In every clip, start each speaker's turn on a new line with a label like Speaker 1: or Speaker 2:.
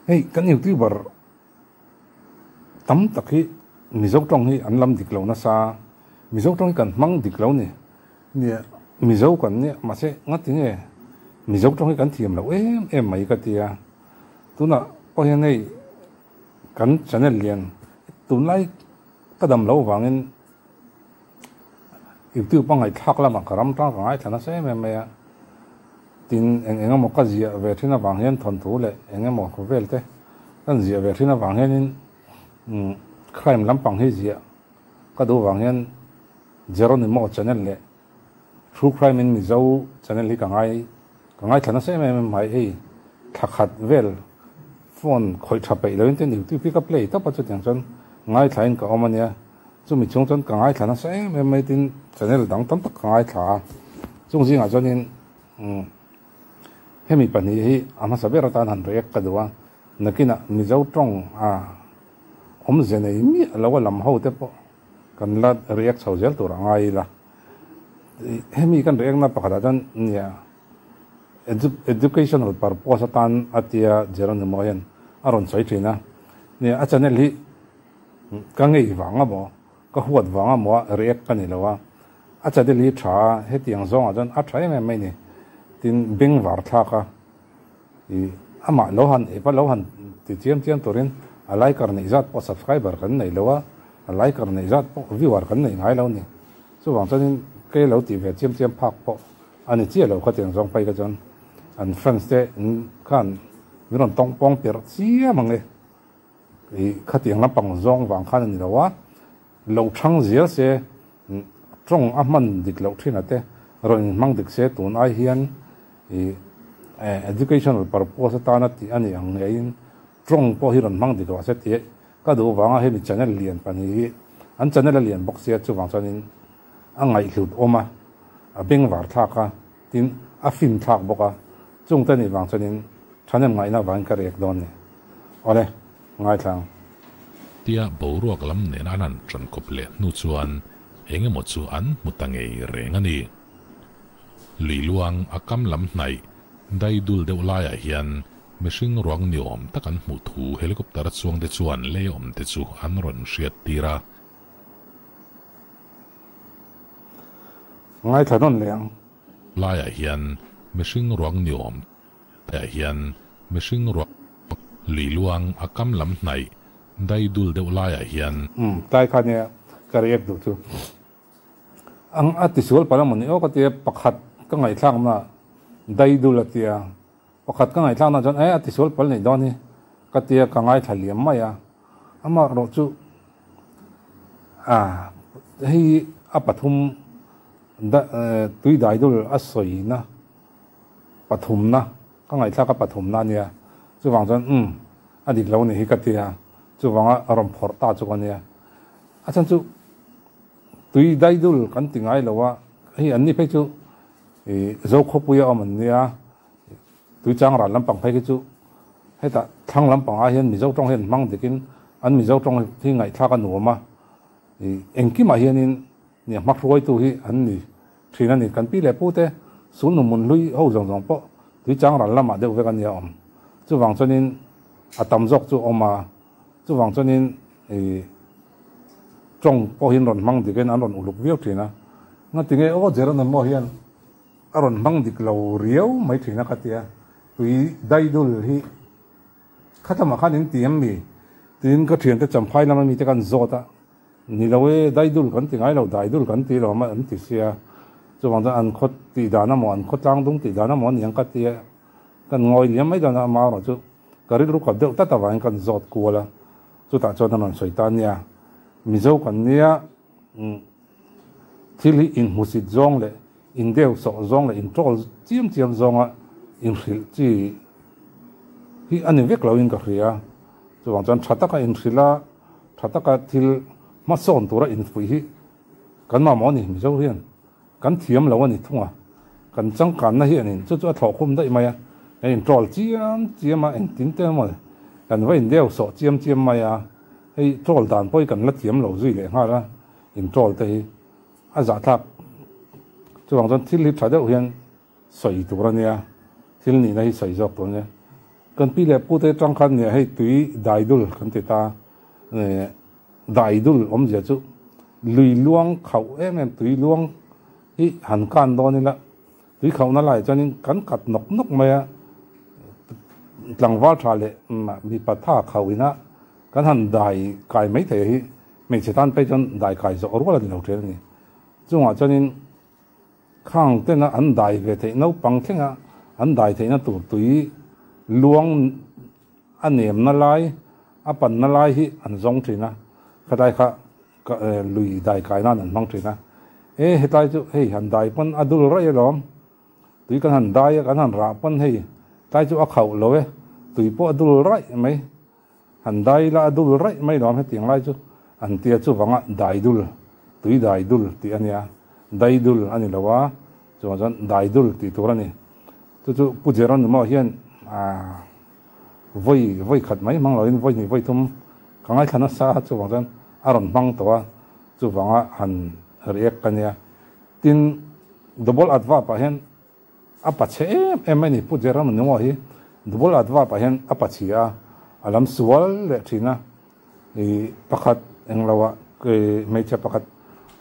Speaker 1: Hei kan youtuber tam tak hi Mizo tawng hi an lam dik lo nasa, Mizo tawng hi kan hmang dik lo ni. Nia Mizo kan nia mahse ngati nge Mizo tawng hi kan thiam lo em em mai ka tia. Tunah pawh hian hei kan channel lian tunlai ka dam loh vangin YouTube a ngaihthlak lamah ka ram tang ka ngaithla nasa em em mai a. Tin, eng eng emaw ka ziah ve thin avang hian thawnthu leh eng emaw vel te kan ziah ve thin avang hianin crime lampang hi ziah ka duh vang hian Jeronimo channel leh True Crime in Mizo channel hi ka ngai ka ngaithla nasa em em mai hei thla khat vel phone khawih tha peih loin ten YouTube hi ka play tawp a chutiang chuan ngaithla in ka awm ania chumi chung chuan ka ngaithla nasa em em mai tin channel dang tam tak ka ngaithla a chung zingah chuanin hemi pahnih hi a hmasa ber atan han react ka duh a nakinah Mizo tawng a awmze nei miah lo a lam ho te pawh Kan la react chho zel tur a ngai ila. Hemi kan react na pakhatah chuan nia educational purpose atan a tia Jeronimo hian a rawn sawi thin a. Nia a channel hi ka ngei vang a maw, ka huat vang a maw a react ka ni lo a. A channel hi tha a, hetiang zawngah chuan a tha em em mai ni. Tin, bengvar thlak a. I amah lo han ep a lo han ti chiam chiam turin a liker neih zat pawh subscriber kan nei lo a, a liker neih zat pawh viewer kan nei ngai lo ni. Chuvang chuanin kei lo tih ve chiam chiam phak pawh a ni chiah lo khatiang zawng phei kha chuan an fans te khan min rawn tawng pawng tirh chiam ang e. I khatiang lampang zawng vang khan a ni lo a, lo thang zel se tawng a hman dik loh thin a te rawn inhmang dik se tun ai hian i educational purpose atana tih a nih ang ngeiin tawng pawh hi rawn hmang dik lo se tih ka duh vanga hemi channel lian pahnih hi an channel a lian bawk sia chuvang chuanin a ngaihhlut awm a, a bengvar thlak a tin a fin thlak bawk a chungte nih vang chuanin thahnem ngaihna vangin ka rek dawn ni. Awle, ngaithla ang.
Speaker 2: Tia boruak lam nena an han ṭan kawp leh hnu chuan eng emaw chu an hmu ta ngei reng a ni. Lui luang a kam lam hnaih dai dul deuh laiah hian mihring ruang ni awm tak an hmuh thu helicopter chuang te chuan lei awm te chu an rawn hriat tir a.
Speaker 1: Ngaithla nawn leh ang.
Speaker 2: Laiah hian mihring ruang ni awm Tah hian mihring ruak lui luang a kam lam hnaih dai dul deuh laiah hian.
Speaker 1: Umm tlai kha nia ka react duh chu ang a tisual palh amaw ni aw ka tia pakhat ka ngaihthlak na dai dul a tia pakhat ka ngaihthlak na chuan e a tisual palh nei dawn hi ka tia ka ngaithla liam mai a amah erawh chu a hei a pathum da tui dai dul a sawi na. Pathumna, ka ngaihthlak a pathumna a nia, chuvang chuan umm a dik lo nih hi ka ti a, chuvanga rawn phawrh ta chu ka nia. A chhan chu tui daidul kan ti ngai lo a, hei an ni phei chu ih Zokhawpui a awm an nia, tui chang ral lampang phei khi chu hetah thlang lampangah hian Mizo tawng hian hmang dikin an Mizo tawng hi ngaihthlak a nuam a, ih engkimah hianin nia hmahruaitu hi an ni. Thin a ni. Kan pi leh pu te sulnu mun hlui ho zawng zawng pawh tui chang ral lamah deuh vek a nia awm. Chuvang chuanin a tam zawk chu awm a, chuvang chuanin ih tawng pawhin rawn hmang dikin an rawn uluk viau thin a. Ngatinge aw Jeronimo hian a rawn hmang dik lo riau mai thin a ka tia, tui daidul hi khatamah khan in ti em mi? Tiin ka thiante champhai lama mite khan zawt a. Ni lo e, daidul kan ti ngai lo, daidul kan ti lo an ti sia. Chuvang chuan an khaw tih dan amaw, an khaw tlang dung tih dan amaw aniang ka ti a, kan ngawi liam mai dawn a, amah erawh chu ka rilru kap deuh tlat avangin kan zawt kual a, chutah chuan a rawn sawi ta nia, Mizo kan nia, thil hi inhmusit zawng leh indeu sawh zawng leh inṭawl chiam chiam zawnga inhrilh chi hi a ni vek loin ka hria. Chuvang chuan ṭha taka inhrilh a. Tha taka thil hmasawn tura infuih hi kan mamawh a ni. Mizo hian kan thiam lo a ni thung a, kan changkanna hi a ni. Chu chu a thlawh khum daih mai a, kan introll chiam chiam a, engtin te emaw kan va indeu sawh chiam chiam mai a, hei troll dan pawh hi kan la thiam lo zui leh nghal a, introll te hi a zahthlak. Chuvang chuan thil hi tha deuh hian sawi tur a nia, thil nihna hi sawi zawk tur a nia. Kan pi leh pute tang khan nia hei tui daidul kan ti ta. Daidul awmzia chu lui luang khauh em em tui luang hi han kan dawn ila tui khauhna laiah chuanin kan kat nawk nawk mai a, tlangval tha leh mipa tha khauh ina kan han dai kai mai thei hi hmeichhe tan phei chuan dai kai zawh rual a ni lo thin a ni. Chungah chuanin Khang tena an dai ve theih naupang thlenga an dai theihna tur tui luang a nemna lai, a panna lai hi an zawng thin a, khatlai kha lui dai kai nan an hmang thin a. E hetlai chu hei han dai pawn a dul raih alawm, tui kan han dai a kan han rah pawn hei tlai chu a khauh lo e, tui pawh a dul raih mai. Han dai ila a dul raih mai lawm hetiang lai chu an tia chuvanga dai dul, tui dai dul tih a nia, dai dul a ni lo a, chuvang chuan dai dul tih tur a ni. Chu chu Pu Jeronimo hian aah vawi vawi khat mai hmang loin vawi hnih vawi thum ka ngaithla nasa a, chuvang chuan a rawn hmang tawh a, chuvanga han react ka nia. Tin, Double Adverb ah hian A pa chhe em em mai ni Pu Jeronimo hi Double Adverb ah hian a pa chhia a, a lam sual leh thin a, ih pakhat englo ah hmeichhe pakhat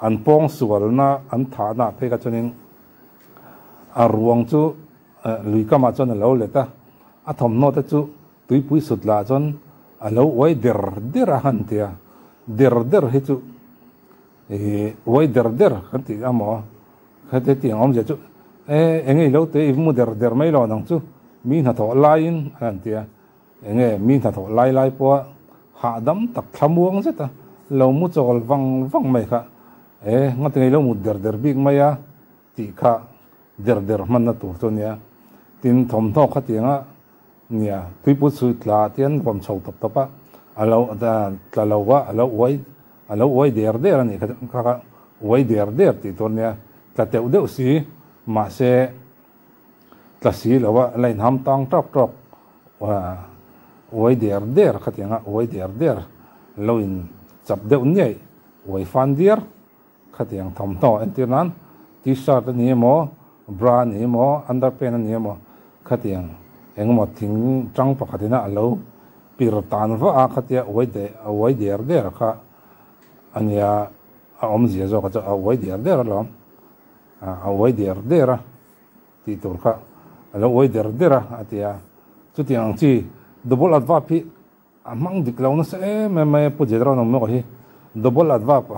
Speaker 1: an pawng sualna an thahna ah phei kha chuanin a ruang chu lui kamah chuan a lo let a, a thawmhnaw te chu tuipui sut lah chuan a lo uai der der a han ti a, der der hi chu ih uai der der kan tih amaw. Heti tiang awmzia chu e enge ilo te i mu der der mai lo nang chu mi hnathawh laiin a han ti a, enge mi hnathawh lai lai pawha hahdam tak thlamuang zet a lo mu chawl vang vang mai kha e ngatinge ilo mut der der bik mai a tih kha der der hmanna tur chu a nia. Tin thawmhnaw khatianga nia tuiput sui tla te an vawm chho tawp tawp a, a lo tla lo va a lo uai a lo uai der der a nih kha kha kha uai der der tih tur nia tla teuh deuh si mahse tla si lo a la inham tang tawk tawk uai der der khatianga uai der der lo in chap deuh niaih uai fan diar Khatiang thawmhnaw entir nan T-shirt a ni emaw, bra a ni emaw, underpant a ni emaw khatiang engemaw thing tang pakhatin a lo pir tan vah a, khatia uai de a uai der der kha a nia a awmzia zawk a chu a uai der der alawm a uai der der a tih tur kha a lo uai der der a a ti a, chutiang ang chi double adverb hi A hmang dik lo nasa em em mai a, Pu Jeronimo hi double adverb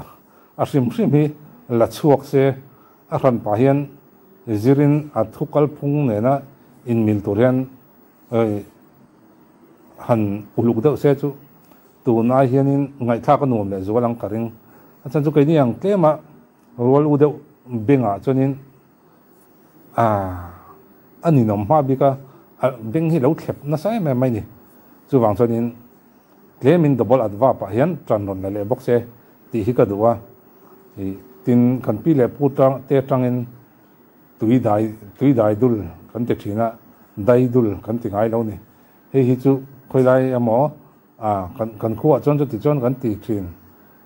Speaker 1: a hrim hrim hi la chhuak se, a hran pah hian zirin a thu kalphung nena inmil tur hian han uluk deuh se chu tun ai hianin ngaihthlak a nuam leh zual ang ka ring. A chhan chu keini ang tlema rual u deuh bengah chuanin a ninawm hma bik a, a beng hi lo thlep nasa em em mai ni. Chuvang chuanin tlemin double adverb ah hian tan rawn la leh bawk se tih hi ka duh a. Ih tin kan pi leh pu tang te atangin tui dai tui dai dul kan ti thin a, dai dul kan ti ngai lo ni. Hei hi chu khawilai emaw a kan kan khuaah chuan chuti chuan kan ti thin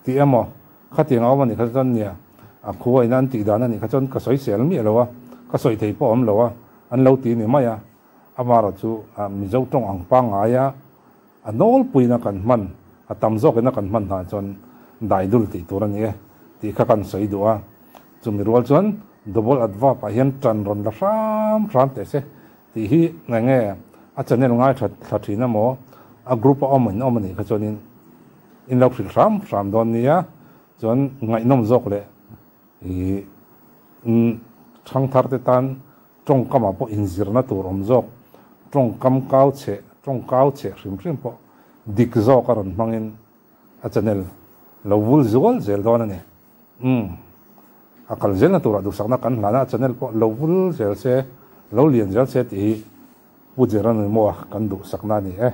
Speaker 1: tih emaw khatiang a awm a nih kha chuan nia a khua ina an tih dan a nih kha chuan ka sawi sel miah lo a ka sawi thei pawh a awm lo a an lo ti ni mai a amarawh chu Mizo tawng ang pangngai a a nawlpuiin a kan hman a tam zawkin a kan hman hna chuan daidul tih tur a ni e tih kha kan sawi duh a chumi rual chuan double adverb ah hian tan rawn la hram hram teh se Tih hi eng nge a channel ngai tha thla thin emaw a group a awm in awm anih kha chuanin in lo hrilh hram hram dawn nia chuan ngaihnawm zawk leh ih thangthar te tan tawngkam ah pawh inzirna tur awm zawk tawngkam kau cheh tawngkau cheh hrim hrim pawh dik zawk a rawn hmangin a channel lo vul zual zel dawn a ni. Umm. A kal zelna turah duhsakna kan hlan a, channel pawh lo vul zel se, lo lian zel se tih hi Pu Jeronimo-a kan duhsakna a ni e.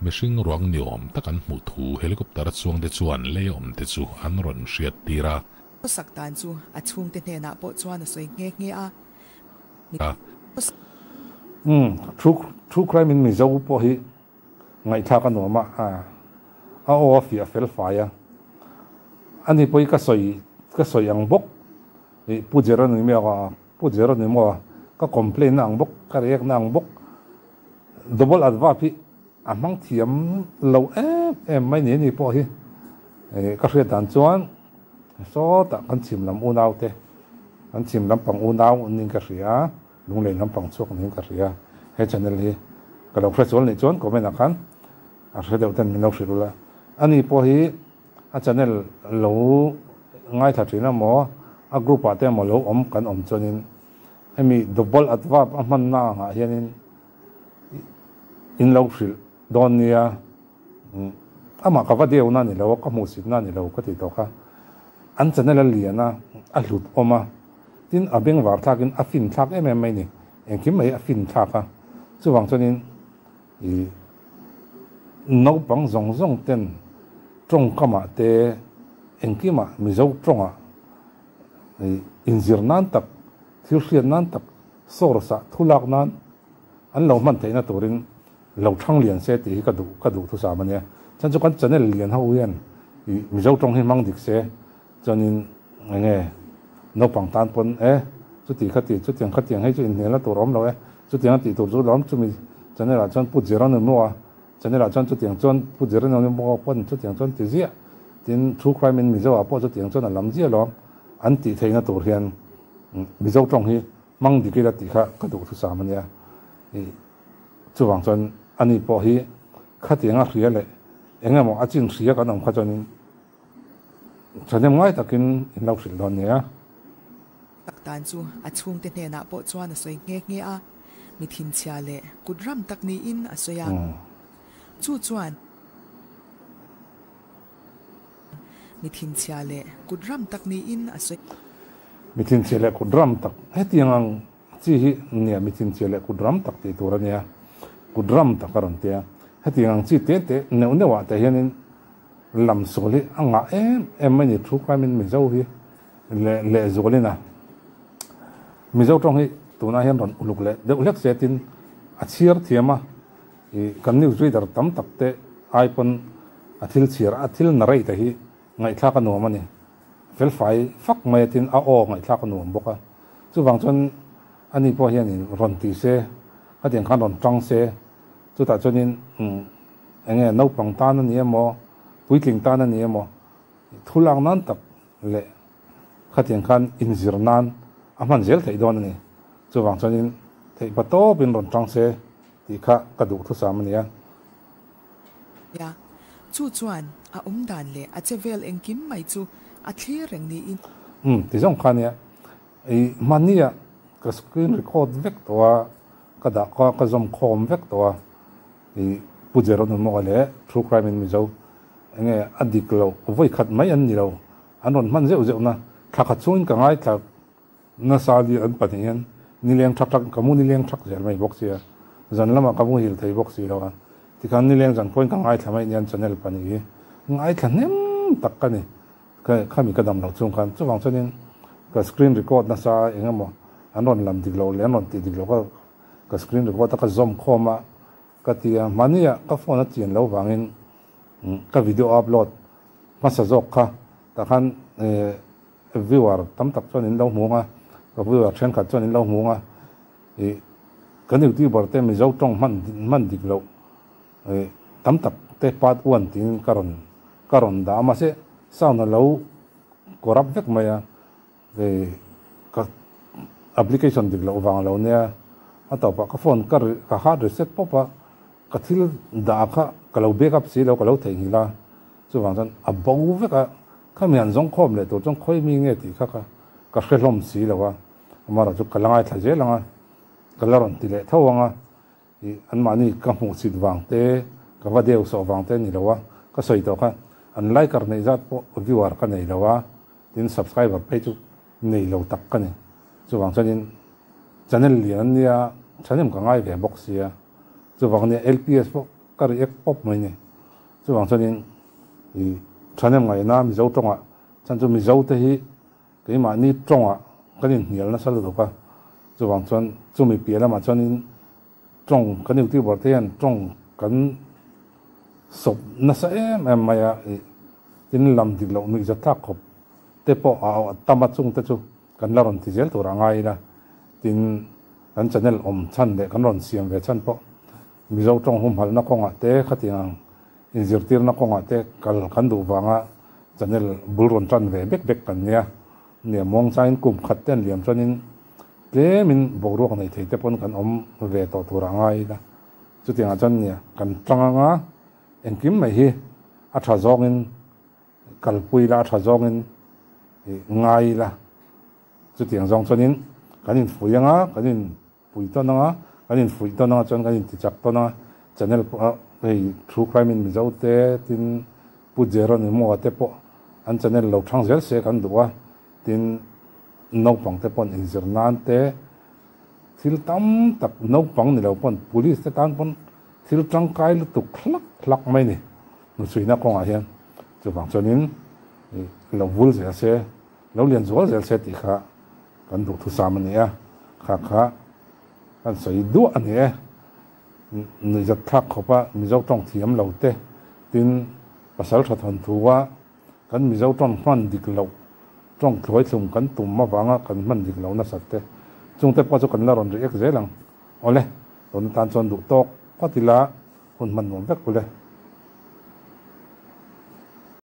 Speaker 2: Mihring ruang ni awm tak an hmuh thu helicopter a chuang te chuan lei awm te chu an rawn hriat tir a.
Speaker 3: Sak dan chu a chhungte hnenah pawh chuan a sawi nghe nghe a.
Speaker 1: Umm. True True Crime in Mizo pawh hi Ngaihthlak a nuam a, a aw a fiah fel fai a. Ani pawh hi ka sawi ka sawi ang bawk ih Pu Jeronimo a Pu Jeronimo a ka complain na ang bawk ka react na ang bawk Double adverb hi a hmang thiam lo em em mai ni ni pawh hi ka hriat dan chuan sawtah kan chhim lam unau te kan chhim lampang unau niin ka hria lunglei lampang chhuak niin ka hria he channel hi ka lo hre chual nih chuan comment ah khan a hre deuh ten min lo hrilh ula ani pawh hi a channel lo ngaithla thin emaw a group ah te emaw lo awm kan awm chuanin hemi double adverb a hmanna angah hianin in lo hrilh dawn nia amah ka va deuhna a ni lo a ka hmuhsitna a ni lo ka ti tawh kha an channel a lian a a hlut awm a tin a bengvar thlakin a fin thlak em em mai ni engkim mai a fin thlak a chuvang chuanin ih naupang zawng zawng ten tawngkamah te engkimah Mizo tawngah ih inzir nan tak thil hriat nan tak source ah thu lak nan an lo hman theihna turin lo thang lian se tih hi ka duh ka duh thusam a nia. Chuan chu kan channel lian ho hian ih Mizo tawng hi hmang dik se chuanin eng nge naupang tan pawn e chuti kha ti chutiang khatiang hei chu inhnialna tur a awm lo e chutiang a tih tur chu lawm chumi channel ah chuan Pu Jeronimo a channel ah chuan chutiang chuan Pu Jeronimo pawn chutiang chuan ti ziah tin True Crime in Mizo ah pawh chutiang chuan a lam ziah lawm an tih theihna tur hian Mizo tawng hi hmang dik ila tih kha ka duh thusam a nia. Ih chuvang chuan ani pawh hi khatiang a hria leh eng emaw a chin hria kan awm kha chuanin thahnem ngai takin in lo hrilh dawn nia.
Speaker 3: Tak dan chu a chhungte hnenah pawh chuan a sawi nghe nghe a, mi thinchhia leh kut ram tak niin a sawi a. Chu chuan Mi thinchhia leh kut ram tak niin a sawi.
Speaker 1: Mi thinchhia leh kut ram tak. Hetiang ang chi hi nia mi thinchhia leh kut ram tak tih tur a nia. Kut ram tak a rawn ti a. Hetiang ang chi te te neuh neuh ah te hianin lam sual hi a ngah em em mai ni. True crime in Mizo hi leh lehzualin a Mizo tawng hi tunah hian rawn uluk leh deuh hlek se tin a chhiar thiam a. I kan news reader tam tak te ai pawn a thil chhiar a thil narrate a hi ngaihthlak a nuam a ni. Felfai fak mai a tin a aw ngaihthlak a nuam bawk a. Chuvang chuan ani pawh hianin rawn ti se, khatiang khan rawn tang se, chutah chuanin eng nge naupang tan a ni emaw, puitling tan a ni emaw, thu lak nan tak leh khatiang khan inzir nan a hman zel theih dawn a ni. Chuvang chuanin theihpa tawpin rawn tang se. Tih kha ka duh thusam a nia.
Speaker 3: Nia, chu chuan a awm dan leh a che vel engkim mai chu a thlir reng niin.
Speaker 1: Umm, ti zawng kha nia. I hmania ka screen record vek tawh a, ka dah kha ka zawm khawm vek tawh a. I Pu Jeronimo leh True Crime in Mizo enge a dik loh vawi khat mai an ni lo, an rawn hman zeuh zeuh na thla khat chungin ka ngaithla. Nasa li an pahnih hian nileng thak thak ka mu nileng thak zel mai bawk sia, zan lamah ka muhil thei bawk si lo a, tikhan nileng zan pawhin ka ngaithla mai nia an channel pahnih hi ngaithla hnem tak ka ni, khami ka dam loh chung khan chuvang chuanin ka screen record nasa eng emaw an rawn lam dik loh leh an rawn tih dik loh ka ka screen record a ka zawm khawm a ka ti a, mahnia ka phone a chian loh vangin ka video upload hmasa zawk kha tah khan Viewer tam tak chuan in lo hmu ang a, ka viewer thenkhat chuan in lo hmu ang a, ih kan youtuber te Mizo tawng hman hman dik loh ih tam tak te part one tiin ka rawn ka rawn dah a, mahse sound a lo corrupt vek mai a, ih ka application dik loh vang lo nia, a tawpah ka phone ka ka hard reset pawp a, ka thil dah kha ka lo backup si lo ka lo theihnghilh a, chuvang chuan a bo vek a. Khami an zawng khawm leh tur chuan khawi mi nge tih kha ka ka hre hlawm si lo a, amaherawh chu ka la ngaithla zel ang a, ka la rawn ti leh tho ang a, ih anmahni ka hmuh chhit vang te, ka va deu sawh vang te a ni lo a, ka sawi tawh kha an liker neih zat pawh viewer ka nei lo a, tin subscriber phei chu nei lo tak ka ni, chuvang chuanin channel lian an nia thahnem ka ngai ve bawk sia, chuvang ania LPS pawh ka react pawp mai ni, chuvang chuanin. I thahnem ngaihna Mizo tawngah chuan chu Mizo te hi keimahni tawngah kan inhnial nasa lutuk a, chuvang chuan chumi piah lamah chuanin tawng kan youtuber te hian tawng kan sawp nasa em em mai a, ih tin lam dik loh nuih zat thlak khawp te pawh a tam a chung te chu kan la rawn ti zel tur a ngai ila, tin kan channel awm chhan leh kan rawn siam ve chhan pawh. Mizo tawng humhalhna kawngah te khatiang ang inzirtirna kawngah te kal kan duh vanga channel bul rawn tan ve bek bek kan nia. Nia muangchangin kum khat te an liam chuanin tlemin boruak nei thei te pawn kan awm ve tawh tur a ngai ila. Chutiangah chuan nia kan tang anga engkim mai hi a tha zawngin kalpui ila a tha zawngin ngai ila. Chutiang zawng chuanin kan infuih anga kan in pui tawn anga kan infuih tawn anga chuan kan intichak tawn anga channel pawh hei True Crime in Mizo te tin Pu Jeronimo a te pawh an channel lo thang zel se kan duh a tin naupang te pawn inzir nan te thil tam tak naupang ni lo pawn police te tan pawn thil tangkai lutuk hlak hlak mai ni hnuchhuina kawngah hian chuvang chuanin lo vul zel se lo lian zual zel se tih kha Kan duhthusam a ni a, kha kha kan sawi duah a ni e. Nuihzat thlak khawpa Mizo tawng thiam lo te, tin pasal tha thawn thu a kan Mizo tawng hman dik loh, tawng thluai thlum kan tum avanga kan hman dik lo nasat te, chungte pawh chu kan la rawn react zel ang. Awle, tun atan chuan duh tawk phawt ila hun hman nuam vek ule.